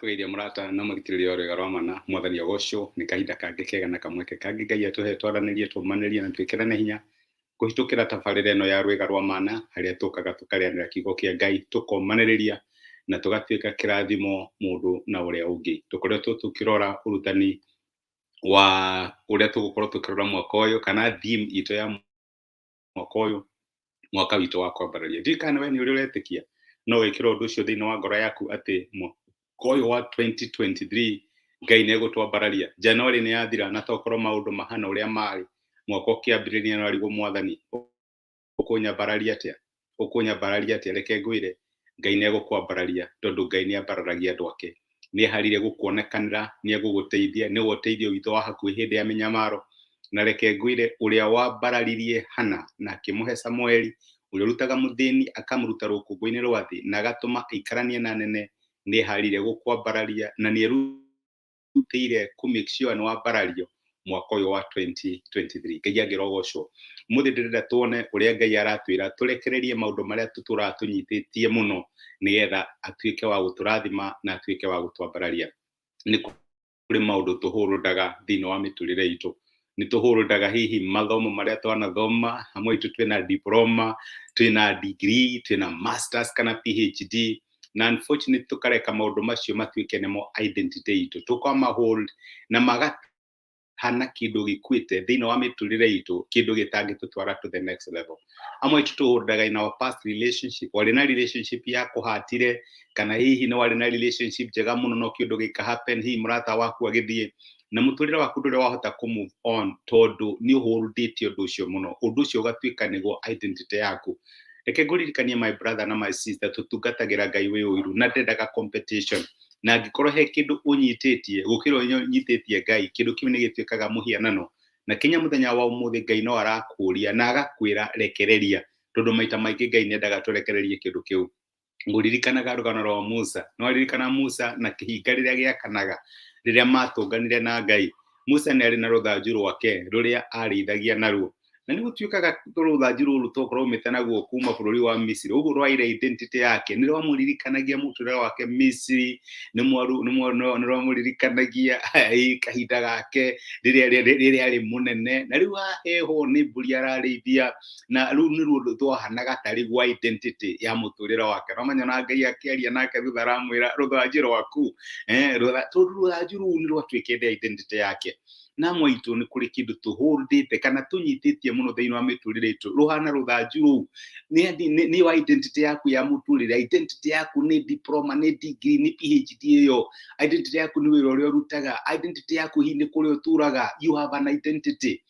Ndakũgeithia mũrata na mũthikĩrĩria wa Rwĩga rwa Mana, Mwathani agocwo nĩ kahinda kangĩ kega na kamweke kangĩ Ngai atũhe twaranĩrie, tũmanĩrie na twĩkĩrane hinya kũhĩtũkĩra tabarĩra ĩno ya Rwĩga rwa Mana harĩa tũkaga tũkarĩanĩra kiugo kĩa Ngai, tũkomanĩrĩria na tũgatuĩka kĩrathimo mũndũ na ũrĩa ũngĩ. Tũkoretwo tũkĩrora ũrutani wa ũrĩa tũgũkorwo tũkĩrora mwaka ũyũ kana theme itũ ya mwaka ũyũ, mwaka witũ wa kwambararia. Ndiũĩ kana we nĩ ũrĩ ũretĩkia no wĩkĩre ũndũ ũcio thĩinĩ wa ngoro yaku atĩ mwaka ũyũ wa 2023 Ngai nĩ egũtwambararia. January nĩ yathira na tokorwo maũndũ mahana ũrĩa marĩ mwaka ũkĩambĩrĩria no arigwo Mwathani ũkũnyambararia atĩa, ũkũnyambararia atĩa? Reke ngwĩre Ngai nĩ egũkwambararia tondũ Ngai nĩ ambararagia andũ ake. Nĩ eharĩirie gũkuonekanĩra, nĩ egũgũteithia, nĩwe ũteithio witũ wa hakuhĩ hĩndĩ ya mĩnyamaro. Na reke ngwĩre ũrĩa wambararirie Hana na akĩmũhe Samueli, ũrĩa ũrutaga mũthĩni akamũruta rũkũngũ-inĩ rwa thĩ na agatũma aikaranie na anene, nĩ eharĩirie gũkwambararia na nĩ erutĩire kũ make sure nĩ wambarario mwaka ũyũ wa 2023. Ngai angĩrogocwo. Ũmũthĩ ndĩrenda tuone ũrĩa Ngai aratwĩra tũrekererie maũndũ marĩa tũtũraga tũnyitĩtie mũno nĩgetha atuĩke wa gũtũrathima na atuĩke wa gũtwambararia. Nĩ kũrĩ maũndũ tũhũrũndaga thĩinĩ wa mĩtũrĩre itũ. Nĩ tũhũrũndaga hihi mathomo marĩa twanathoma, amwe aitũ twĩna diploma, twĩna degree, twĩna masters kana PhD, na unfortunately tũkareka maũndũ macio matuĩke nĩmo identity itũ, tũkama hold na magahana kĩndũ gĩkuĩte thĩinĩ wa mĩtũrĩre itũ, kĩndũ gĩtangĩtũtwara to the next level. Amwe aitũ tũhũrũndaga in our past relationship, warĩ na relationship ya kũhatire, kana hihi nĩ warĩ na relationship njega mũno no kĩndũ gĩka happen, hihi mũrata waku agĩthiĩ na mũtũrĩre waku ndũrĩ wahota kũ move on tondũ nĩ ũhũrũndĩte ũndũ ũcio mũno, ũndũ ũcio ũgatuĩka nĩguo identity yaku. Reke ngũririkanie my brother na my sister, tũtungatagĩra Ngai wĩ ũiru na ndendaga competition, na angĩkorwo he kĩndũ ũnyitĩtie gũkĩra ũrĩa ũnyitĩtie Ngai, kĩndũ kĩu nĩ gĩtuĩkaga mũhianano. Na kinya mũthenya wa ũmũthĩ Ngai no arakũria na agakwĩra rekereria, tondũ maita maingĩ Ngai nĩendaga tũrekererie kĩndũ kĩu. Ngũririkanaga rũgano rwa Musa, nĩ waririkana Musa na kĩhinga rĩrĩa gĩakanaga rĩrĩa matũnganire na Ngai. Musa nĩ arĩ na rũthanju rwake rũrĩa arĩithagia naruo, na nĩ gũtuĩkaga rũthanju rũrũ tokorwo umĩte naguo kuma bũrũri wa Misiri, ũguo rwaire identity yake, nĩ rwamũririkanagia mũtũrĩre wake Misiri, nĩ rwamũririkanagia kahinda gake rĩrĩa arĩ mũnene, na rĩu ahehwo nĩ mbũri ararĩithia, na rĩu nĩ ruo rwahanaga tarĩ gwa identity ya mũtũrĩre wake. No menya na Ngai akĩaria nake thutha aramwĩra rũthanju rwaku, tondũ rũthanju rũu nĩ rwatuĩkĩte identity yake. Na amwe aitũ nĩ kũrĩ kĩndũ tũhũndĩte kana tũnyitĩtie mũno thĩinĩ wa mĩtũrĩre itũ rũhana rũthanju rũu, nĩ wa identity yaku ya mũtũrĩre. Identity yaku nĩ diploma, nĩ degree, nĩ PhD ĩyo. Identity yaku nĩ wĩra ũrĩa ũrutaga. Identity yaku hihi nĩ kũrĩa ũtũraga. You have an identity.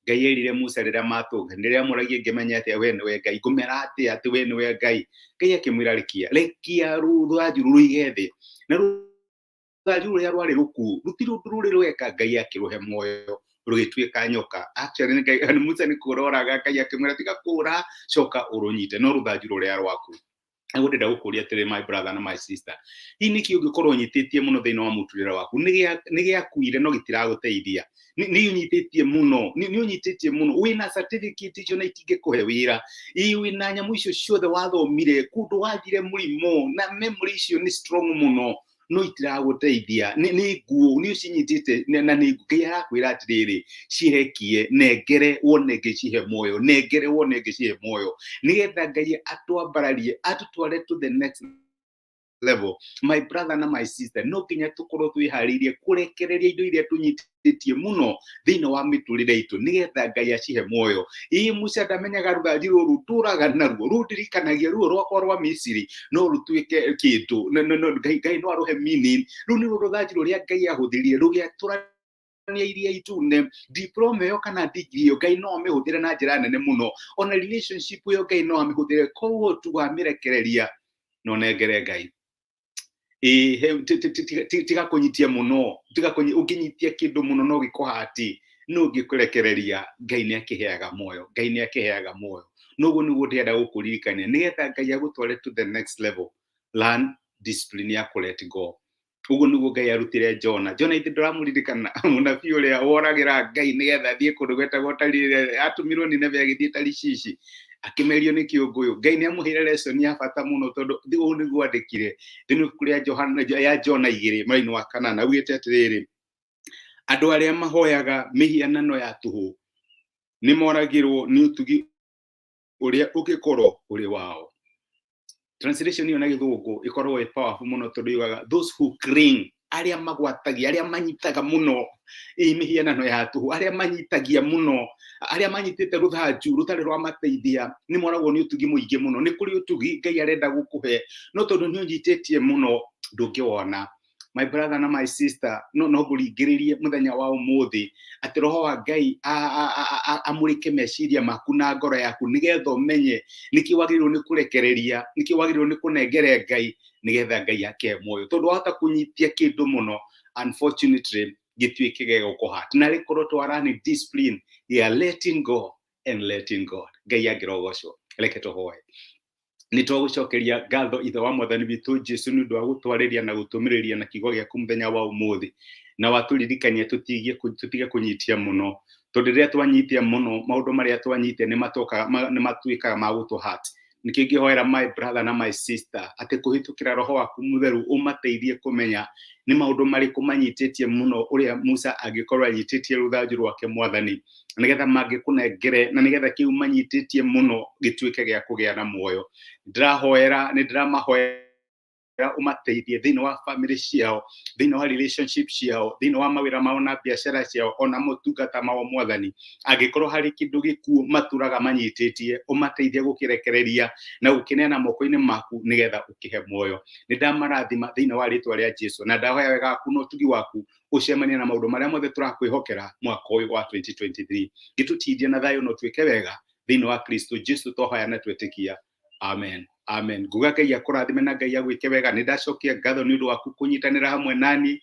Ngai erire Musa rĩrĩa matũnga, rĩrĩa amũragia ngĩmenya atĩa we nĩwe Ngai, ngũmera atĩa atĩ we nĩwe Ngai. Ngai akĩmwĩra rekia, rekia rũthanju rũige thĩ, na rũthanju rũrĩa rwarĩ rũkuũ rũtirĩ ũndũ rũrĩ rweka, Ngai akĩrũhe muoyo rũgĩtuĩka nyoka. Actually nĩ Ngai, Musa nĩ kũũra oraga, Ngai akĩmwĩra tiga kũũra, coka ũrũnyite, no rũthanju rũrĩa rwaku. Nĩguo ndĩrenda gũkũria atĩrĩ my brother na my sister, hihi nĩkĩ ũngĩkorwo ũnyitĩtie mũno thĩinĩ wa mũtũrĩre waku nĩ gĩakuire no gĩtiragũteithia? Nĩ ũnyitĩtie mũno, nĩ ũnyitĩtie mũno, wĩna certificate icio na itingĩkũhe wĩra, ĩ wĩna nyamũ icio ciothe wathomire kũndũ wathire mũrimũ na memory icio nĩ strong mũno no itiragũteithia, nĩ nguo nĩ ũcinyitĩte na nĩ Ngai arakwĩra atĩrĩrĩ, cirekie, nengere wone ngĩcihe muoyo, nengere wone ngĩcihe muoyo, nĩgetha Ngai atwambararie atũtware to the next level. My brother na my sister, no nginya tũkorwo twĩharĩirie kũrekereria indo iria tũnyitĩtie mũno thĩinĩ wa mĩtũrĩre itũ nĩgetha Ngai acihe muoyo. Ĩ Musa ndamenyaga rũthanju rũrũ tũraga naruo rũndirikanagia ruo rwakwa rwa Misiri, no rũtuĩke kĩndũ, Ngai no arũhe meaning. Rũu nĩruo rũthanju rũrĩa Ngai ahũthĩrire rũgĩatũra iria itune. Diploma ĩyo kana degree ĩyo Ngai no amĩhũthĩre na njĩra nene mũno, ona relationship ĩyo Ngai no amĩhũthĩre, koguo tu wamĩrekereria no nengere Ngai. Tiga kũnyitia mũno, tiga ũngĩnyitia kĩndũ mũno no gĩkũhati, no ũngĩkũrekereria Ngai nĩ akĩheaga muoyo, Ngai nĩ akĩheaga muoyo. Noguo nĩguo ndĩrenda gũkũririkania nĩgetha Ngai agũtware to the next level. Learn discipline ya kũ let go. Ũguo nĩguo Ngai arutire Jona. Jona ithe ndũramũririkana, mũnabii ũrĩa woragĩra Ngai nĩgetha athiĩ kũndũ gwetagwo Tarishishi, atũmirwo Nineve agĩthiĩ Tarishishi. Akĩmerio nĩ kĩũngũyũ. Ngai nĩ amũheire lesson ya bata mũno, tondũ ũũ nĩguo andĩkire thĩinĩ wa ibuku rĩa Johana, ya Jona 2 mũraini wa 8, augĩte atĩrĩrĩ, andũ arĩa mahoyaga mĩhianano ya tũhũ nĩ moragĩrwo nĩ ũtugi ũrĩa ũngĩkorwo ũrĩ wao. Translation ĩyo na Gĩthũngũ ĩkoragwo ĩ powerful mũno, tondũ yugaga those who cling, arĩa magwatagia, arĩa manyitaga mũno ĩ mĩhianano ya tũhũ, arĩa manyitagia mũno, arĩa manyitĩte rũthanju rũtarĩ rwa mateithia, nĩ moragwo nĩ ũtugi mũingĩ mũno. Nĩ kũrĩ ũtugi Ngai arenda gũkũhe, no tondũ nĩ ũnyitĩtie mũno ndũngĩwona. My brother na my sister, no ngũringĩrĩrie mũthenya wa ũmũthĩ atĩ roho wa Ngai amũrĩke meciria maku na ngoro yaku, nĩgetha ũmenye nĩkĩ wagĩrĩirwo nĩ kũrekereria, nĩkĩ wagĩrĩirwo nĩ kũnengere Ngai, nĩgetha Ngai ake muoyo. Tondũ wahota kũnyitia kĩndũ mũno, unfortunately gĩtuĩke gĩa gũkũhat na rĩkorwo twarani discipline ya letting go and letting God. Ngai angĩrogocwo. Reke tũhoe. Nĩ twagũcokeria ngatho, Ithe wa Mwathani witũ Jesu, nĩ ũndũ wa gũtwarĩria na gũtũmĩrĩria na kiugo gĩaku mũthenya wa ũmũthĩ, na watũririkania tũtige kũnyitia mũno, tondũ rĩrĩa twanyitia mũno, maũndũ marĩa twanyitia nĩ matuĩkaga ma gũtũhat. Nĩkĩo ingĩhoera my brother na my sister atĩ kũhĩtũkĩra roho waku mũtheru ũmateithie kũmenya nĩ maũndũ marĩkũ manyitĩtie mũno, ũrĩa Musa angĩkorwo anyitĩtie rũthanju rwake, Mwathani, nĩgetha mangĩkũnengere na nĩgetha kĩu manyitĩtie mũno gĩtuĩke gĩa kũgĩa na muoyo. Ndĩrahoera, nĩ ndĩramahoera ũmateithie thĩinĩ wa family ciao, thĩinĩ wa relationship ciao, thĩinĩ wa mawĩra mao na biacara ciao, ona motungata mao. Mwathani, angĩkorwo harĩ kĩndũ gĩkuũ matũraga manyitĩtie, ũmateithie gũkĩrekereria na gũkĩneana moko-inĩ maku, nĩgetha ũkĩhe muoyo. Nĩ ndamarathima thĩinĩ wa rĩtwa rĩa Jesu, na ndahoya wega waku na ũtugi waku ũcemanie na maũndũ marĩa mothe tũrakwĩhokera mwaka ũyũ wa 2023. Gĩtũtindie na thayũ na ũtuĩke wega thĩinĩ wa Kristo Jesu twahoya na twetĩkia, amen, amen. Nguga Ngai akũrathime na Ngai agwĩke wega. Nĩ ndacokia ngatho nĩ ũndũ waku kũnyitanĩra hamwe nani.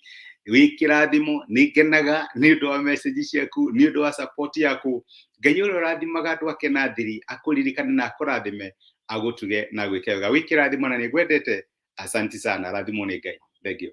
Wĩ kĩrathimo, nĩ ngenaga nĩ ũndũ wa message ciaku, nĩ ũndũ wa support yaku. Ngai ũrĩa ũrathimaga andũ ake na thiri akũririkane na akũrathime, agũtuge na agwĩke wega. Wĩ kĩrathimo na nĩ ngwendete. Asanti sana, rathimwo nĩ Ngai. Thank you.